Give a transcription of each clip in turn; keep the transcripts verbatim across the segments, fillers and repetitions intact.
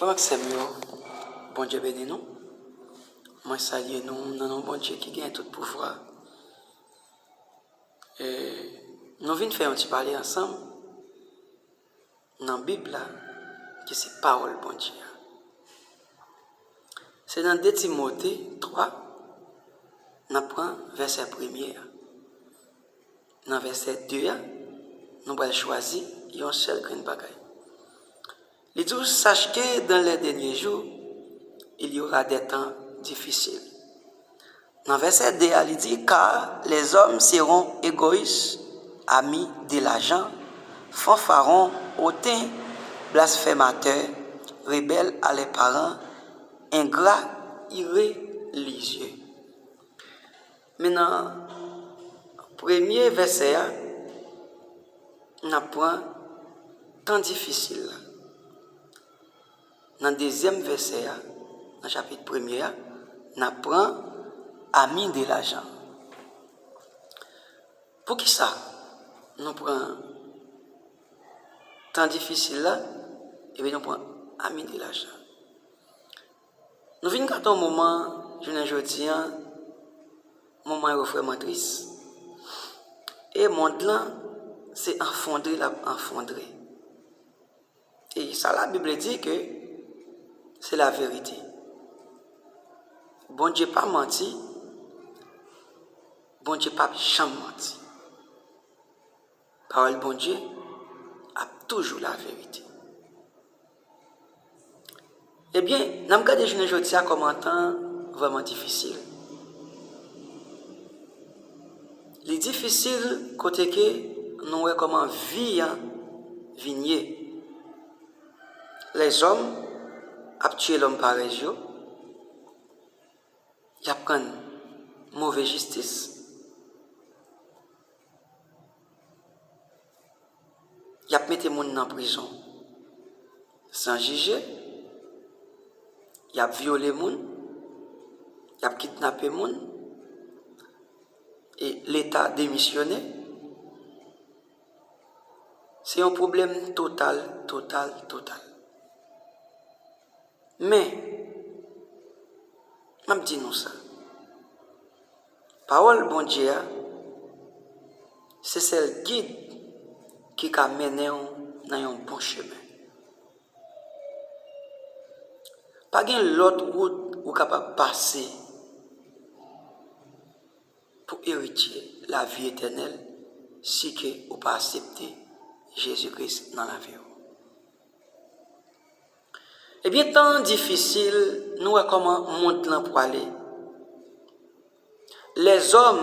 Frè m ak sè m yo, Bondye beni nou. Mwen salye nou nan non Bondye ki gen tout pouvwa. E, nou vin fè yon ti pale ansanm nan Bib la, ki se pawòl Bondye a. Se nan de Timote twa, n ap pran vèsè premye a. Nan vèsè de a, nou pral chwazi yon sèl grenn bagay. Li di w, Sache que dans les derniers jours, il y aura des temps difficiles. Nan vèsè de a, li di, Car les hommes seront égoïstes, amis de l'argent, fanfarons, hautains, blasphémateurs, rebelles à leurs parents, ingrats, irréligieux. Men nan premye vèsè a, n ap pran tan difisil la. Nan dezyèm vèsè a, nan chapit premye a, n ap pran amis de l'argent. Poukisa nou pran tan difisil la, epi nou pran amis de l'argent? Nou vin gade yon moman, jounen jodi a, moman yo vrèman tris. E mond lan, se anfondre l ap anfondre. E sa Labib di ke se laverite. Bondye pa manti, Bondye p ap janm manti. Pawòl Bondye ap toujou laverite. Ebyen, n ap gade jounen jodi a kòman tan vrèman difisil. Li difisil kote ke nou wè kòman vi a vin ye. Lèzòm ap tiye lòm parèy yo, y ap rann move jistis, y ap mete moun nan prizon san jije, y ap vyole moun, y ap kidnape moun, e Leta demisyone. Se yon pwoblèm total, total, total. Men, m ap di nou sa. Pawòl Bondye a, se sèl gid ki ka mennen w nan yon bon chemen. Pa gen lòt wout ou kapab pase pou eritye lavi etènèl si ke ou pa aksepte Jezi Kris nan lavi w. Ebyen, tan an difisil, nou wè kòman mond lan pwale. Lèzòm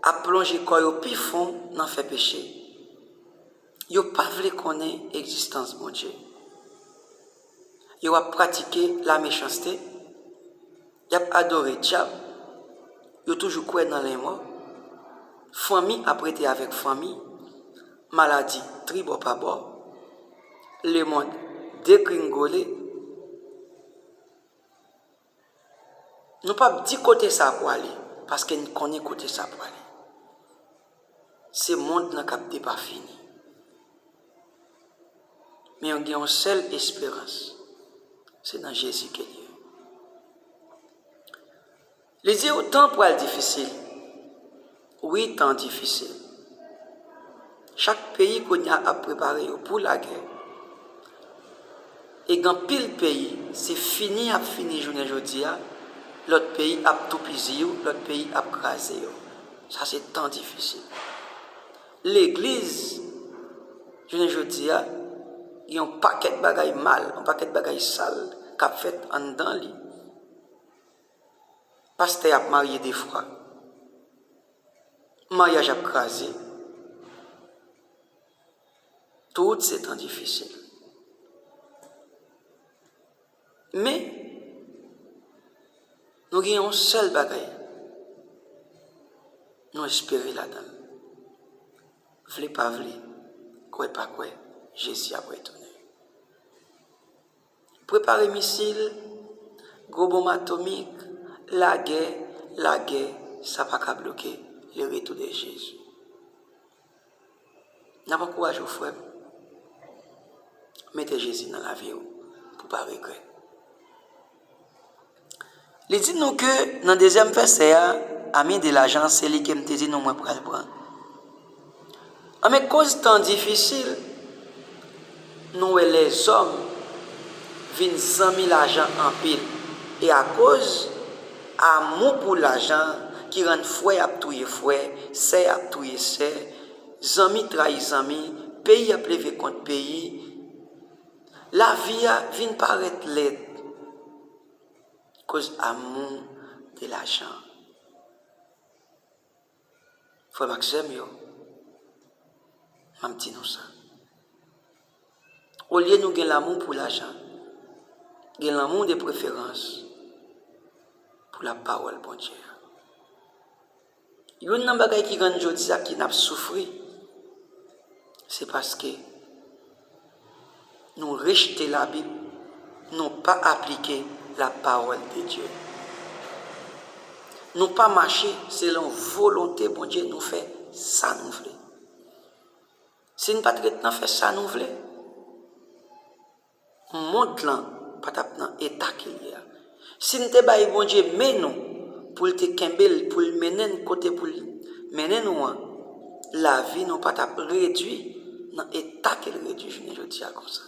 ap plonje kò yo pi fon nan fè peche. Yo pa vle konnen egzistans Bondye. Yo ap pratike lamechanste. Y ap adore dyab. Yo toujou kwè nan lanmò. Fanmi ap rete avèk fanmi. Maladi tribò pa bò. Lemonn degringole. Nou p ap di kote sa pwale, paske n konnen kote sa pwale. Se mond lan k ap depafini. Men yo gen yon sèl esperans, se nan Jezi ke l ye. Li di w tan pral difisil. Wi, tan difisil. Chak peyi kounye a ap prepare yo pou lagè. E gen anpil peyi, se fini y ap fini jounen jodi a, lòt peyi ap toupizi yo, lòt peyi ap kraze yo. Sa se tan difisil. Legliz, jounen jodi a, gen yon pakèt bagay mal, yon pakèt bagay sal k ap fèt anndan li. Pastè ap marye de fwa. Maryaj ap kraze. Tout se tan difisil. Men, nou gen yon sèl bagay nou espere ladan l. Vle pa vle, kwè pa kwè, Jezi ap retounen. Prepare misil, gwo bonm atomik, lagè, lagè, sa pa ka bloke le retour de Jésus. N ap ankouraje w, frè m. Mete Jezi nan lavi w. pou pa regrèt. Li di nou ke nan dezyèm vèsè a, ami de lajan, se li ke m te di nou mwen pral pran. Anben, koz tan difisil, nou wè lèzòm vin zanmi lajan anpil. E akoz amou pou lajan ki rann frè ap touye frè, sè ap touye sè, zanmi trayi zanmi, peyi ap leve kont peyi, lavi a vin parèt lèd. Koz amou de lajan. Frè m ak sè m yo, m ap di nou sa. Olye nou gen lanmou pou lajan, gen lanmou de preferans pou lapawòl Bondye a. Youn nan bagay ki rann jodi a ki n ap soufri, se paske nou rejte Labib, nou pa aplike lapawòl de Dye. Nou pa mache selon volonte Bondye, nou fè sa nou vle. Si n pa t ret nan fè sa nou vle, mond lan pa t ap nan eta ke l ye a. Si n te bay Bondye men nou pou l te kenbe l, pou l mennen n kote pou l mennen nou an, lavi nou pa t ap redui nan eta ke l redui jounen jodi a konsa.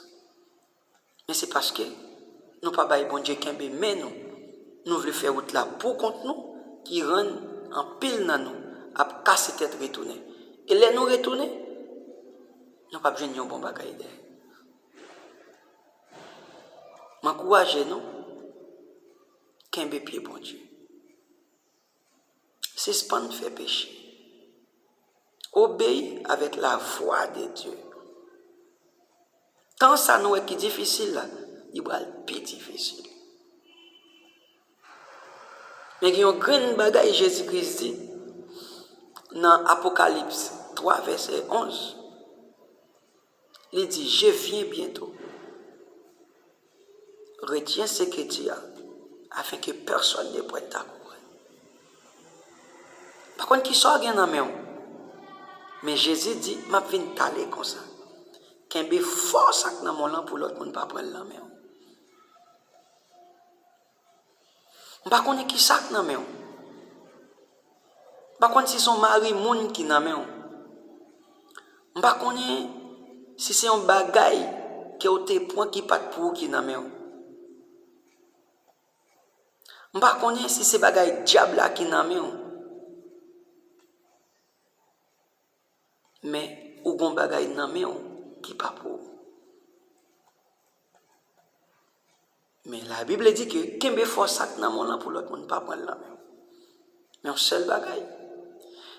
Men se paske nou pa bay Bondye kenbe men nou. Nou vle fè wout la pou kont nou, ki rann anpil nan nou ap kase tèt retounen. E lè nou retounen, nou p ap jwenn yon bon bagay dèyè. M ankouraje nou, kenbe pye Bondye. Sispann fè peche. Obeyi avèk lavwa de Dye. Tan sa nou wè ki difisil la, li pral pi difisil. Men gen yon grenn bagay Jezi Kris di nan Apokalips twa vèsè onz. Li di, je viens bientôt. Retiens ce que tu as, afin que personne ne prenne ta couronne. Pa konn ki sa w gen nan men w, men Jezi di, m ap vin tale konsa. Kenbe fò sa k nan men w lan pou lòt moun pa pran l nan men w. M pa konnen ki sa k nan men w. M pa konn si se yon mari moun ki nan men w. M pa konnen si se yon bagay ke w te pran ki pa t pou ou ki nan men w. M pa konnen si se bagay dyab la ki nan men w. Men ou gon bagay nan men w ki pa pou ou. Men Labib di ke kenbe fò sa k nan men w lan pou lòt moun pa pran l nan men w. Men yon sèl bagay,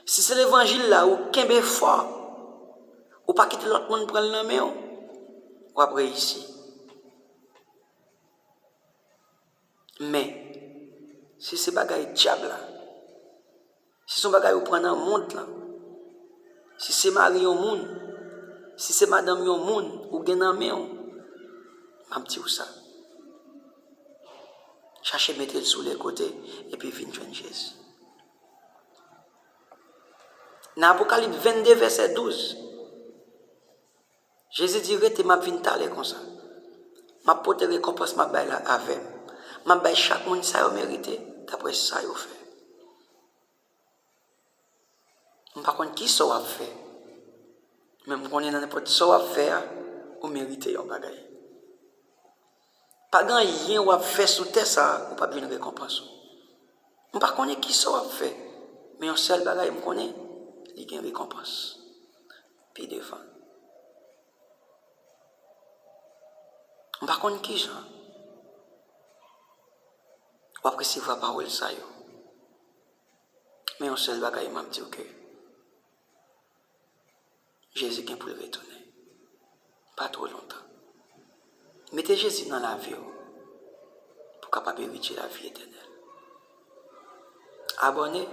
si se levanjil la ou kenbe fò, ou pa kite lòt moun pran l nan men w, w ap reyisi. Men, si se bagay dyab la, si se yon bagay ou pran nan mond lan, si se mari yon moun, si se madanm yon moun ou gen nan men w, m ap di w sa. Chache mete l sou lè kote epi vin jwenn Jezi. Nan Apokalips vennde vèsè douz, Jezi di, rete, m ap vin talè konsa. M ap pote rekonpans m ap bay la avè m. M ap bay chak moun sa yo merite, dapre sa yo fè. M pa konn ki sa w ap fè, men m konnen nan nenpòt sa w ap fè a, ou merite yon bagay. Pa gen anyen w ap fè sou tè sa a, ou p ap jwenn rekonpans ou. M pa konnen ki sa w ap fè, men yon sèl bagay m konnen, li gen rekonpans. Pi devan. M pa konn kijan w ap resevwa pawòl sa yo. Men yon sèl bagay m ap di w ke Jezi gen pou l retounen. Pa twò lontan. Mete Jezi nan lavi w pou w kapab eritye lavi etènèl. Abòne,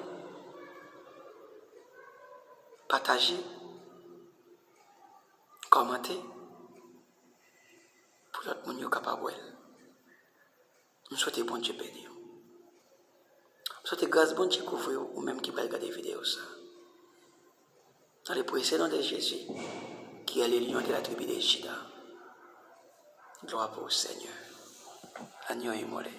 pataje, kòmante pou lòt moun yo kapab wè l. M swete Bondye beni w. M swete gras Bondye kouvri w, ou menm ki pral gade videyo sa. Dans le précieux nom de Jésus, qui est le lion de la tribu de Juda. Glwa pou ou, Senyè. Anyo imole.